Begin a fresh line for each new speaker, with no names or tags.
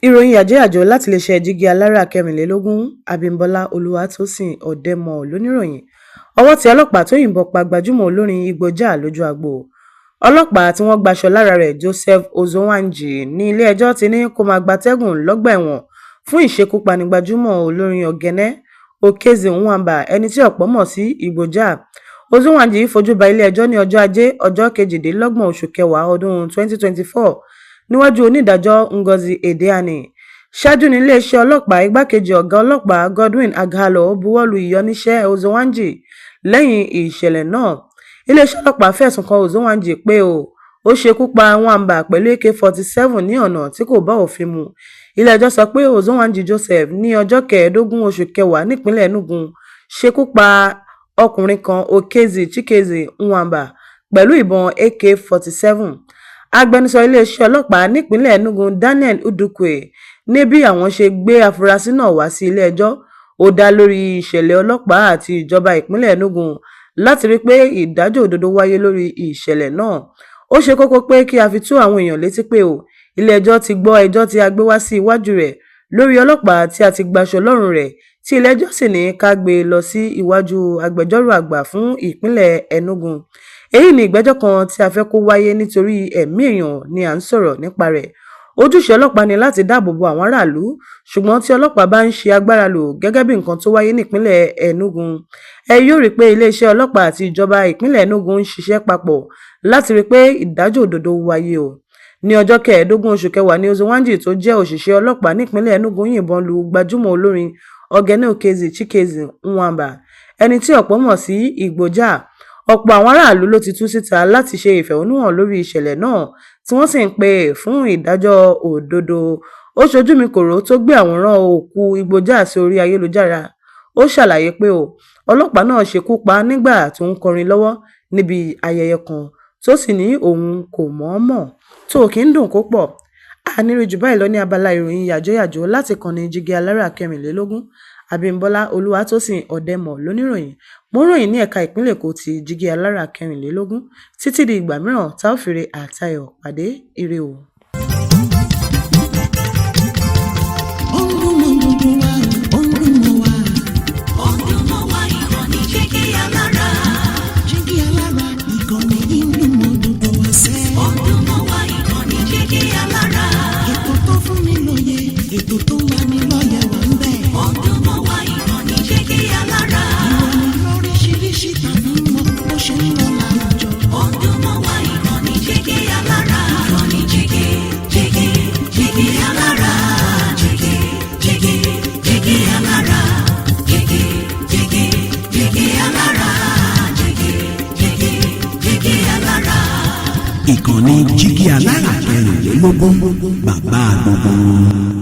Ìròyìn yàjóyàjó láti iléeṣẹ́ Jígí Alára 24, Abímbọ́lá Olúwatósìn Òdèmọ̀ lóníròyìn. Ọwọ́ tẹ ọlọ́pàá tó yìnbọn pa gbajúmọ̀ olórin Igbójà lójú agbo. Ọlọ́pàá tí wọ́n gbaṣọ lára rẹ̀, Joseph Ozonwanji, ní ilé-ẹjọ́ ti ní kó máa gbatẹ́gùn lọ́gbà ẹ̀wọ̀n fún ìṣekúpani gbajúmọ̀ olórin Ogene Okezie Nwamba, ẹni tí ọ̀pọ̀ mọ̀ sí Igbójà. Ozonwanji fojú ba ilé-ẹjọ́ ní ọjọ́ Ajé, ọjọ́ 28 oṣù kẹwàá ọdún 2024 níwájú onídàájọ́ Ngozi Edeani. Ṣáájú ní iléeṣẹ́ ọlọ́pàá, igbákejì ọ̀gá ọlọ́pàá Godwin Aghaloo buwọ́lu ìyọniṣẹ́ Ozonwanji lẹ́yìn ìṣẹ̀lẹ̀ náà. Iléeṣẹ́ ọlọ́pàá fẹ̀sùn kan Ozonwanji pé ó ṣekú pa Nwamba pẹ̀lú AK-47 ní ọ̀nà tí kò bá òfin mu. Ilé-ẹjọ́ sọ pé Ozonwanji Joseph ní ọjọ́ 15 oṣù kẹwàá nípínlẹ̀ Enugu ṣekú pa ọkùnrin kan, Okezie Chikezie Nwamba, pẹ̀lú ìbọn AK-47. Agbẹnusọ iléeṣẹ́ ọlọ́pàá nípìnlẹ̀ Enugu, Daniel Udukwe, ní bí àwọn ṣe gbé àfúrásì náà wá sí ilé-ẹjọ́, ó dá lórí ìṣẹ̀lẹ̀ ọlọ́pàá àti ìjọba ìpínlẹ̀ Enugu láti rí i pé ìdájọ́ òdodo wáyé lórí ìṣẹ̀lẹ̀ náà. Ó ṣe kókó pé kí a fi tó àwọn èèyàn létí pé ilé-ẹjọ́ ti gbọ́ ẹjọ́ tí a gbé wá sí iwájú rẹ̀ lórí ọlọ́pàá tí a ti gbaṣọ lọ́rùn rẹ̀, tí ilé-ẹjọ́ sì ní ká gbé e lọ sí iwájú agbẹjọ́rò àgbà fún ìpínlẹ̀ Enugu. Èyí ni ìgbẹ́jọ́ kan tí a fẹ́ kó wáyé nítorí ẹ̀mí èèyàn ni à ń sọ̀rọ̀ nípa rẹ̀. Ojúṣe ọlọ́pàá ni láti dáàbò bo àwọn aráàlú, ṣùgbọ́n tí ọlọ́pàá bá ń ṣi agbára lò gẹ́gẹ́ bí nǹkan tó wáyé nípìnlẹ̀ Enugu, ẹ yóò rí i pé iléeṣẹ́ ọlọ́pàá àti ìjọba ìpínlẹ̀ Enugu ń ṣiṣẹ́ papọ̀ láti rí i pé ìdájọ́ òdodo wáyé o. Ní ọjọ́ 15 oṣù kẹwàá ní Ozonwanji tó jẹ́ òṣìṣẹ́ ọlọ́pàá nípìnlẹ̀ Enugu yìnbọn lu gbajúmọ̀ olórin Ogene Okezie Chikezie Nwamba, ẹni tí ọ̀pọ̀ mọ̀ sí Igbójà. Ọ̀pọ̀ àwọn aráàlú ló ti tú síta láti ṣe ìfẹ̀hónúhàn lórí ìṣẹ̀lẹ̀ náà, tí wọ́n sì ń pè fún ìdájọ́ òdodo. Ó ṣojú mi kòró tó gbé àwòrán òkú Igbójà sí orí ayélujára. Ó ṣàlàyé pé ọlọ́pàá náà ṣekú pa á nígbà tó ń kọrin lọ́wọ́ níbi ayẹyẹ kan, tó sì ní òun kò mọ̀ọ́mọ̀. Tó kì í dùn kó pọ̀. A ní rí jù báyìí lọ ní abala ìròyìn yàjóyàjó láti ìkànnì Jígí Alára 24, Abímbọ́lá Olúwatósìn Òdèmọ̀ lóníròyìn. Mo ń ròyìn ní ẹ̀ka ìpínlẹ̀ Èkó ti Jígí Alára 24. Títí di ìgbà mìíràn tá ó fire àtayọ̀ pàdé, ire o.
Ó ń dùn mọ́ gbogbo wa, ó ń dùn mọ́ wa.
Ó ń dùn mọ́ wa, ìkànnì Jígí Alára.
Jígí Alára, ìkànnì yìí ń dùn mọ́ gbogbo wa sẹ́.
Ó ń dùn mọ́ wa, ìkànnì Jígí Alára.
Ètò tó fún ni lóye, ètò tó ń lani lọ́yẹ̀ wà ń bẹ̀.
Ó ń dùn mọ́ wa, ìkànnì Jígí Alára.
Ìròyìn lóríṣiríṣi tàbí mọ́ bó ṣe ń lọ láwùjọ.
Ó ń dùn mọ́ wa, ìkànnì Jígí Alára. Ìkànnì Jígí, Jígí, Jígí Alára. Jígí, Jígí, Jígí Alára. Jígí, Jígí, Jígí Alára. Jígí, Jígí, Jígí Alára.
Ìkànnì Jígí Alára 24, bàbá gbogbo wọn.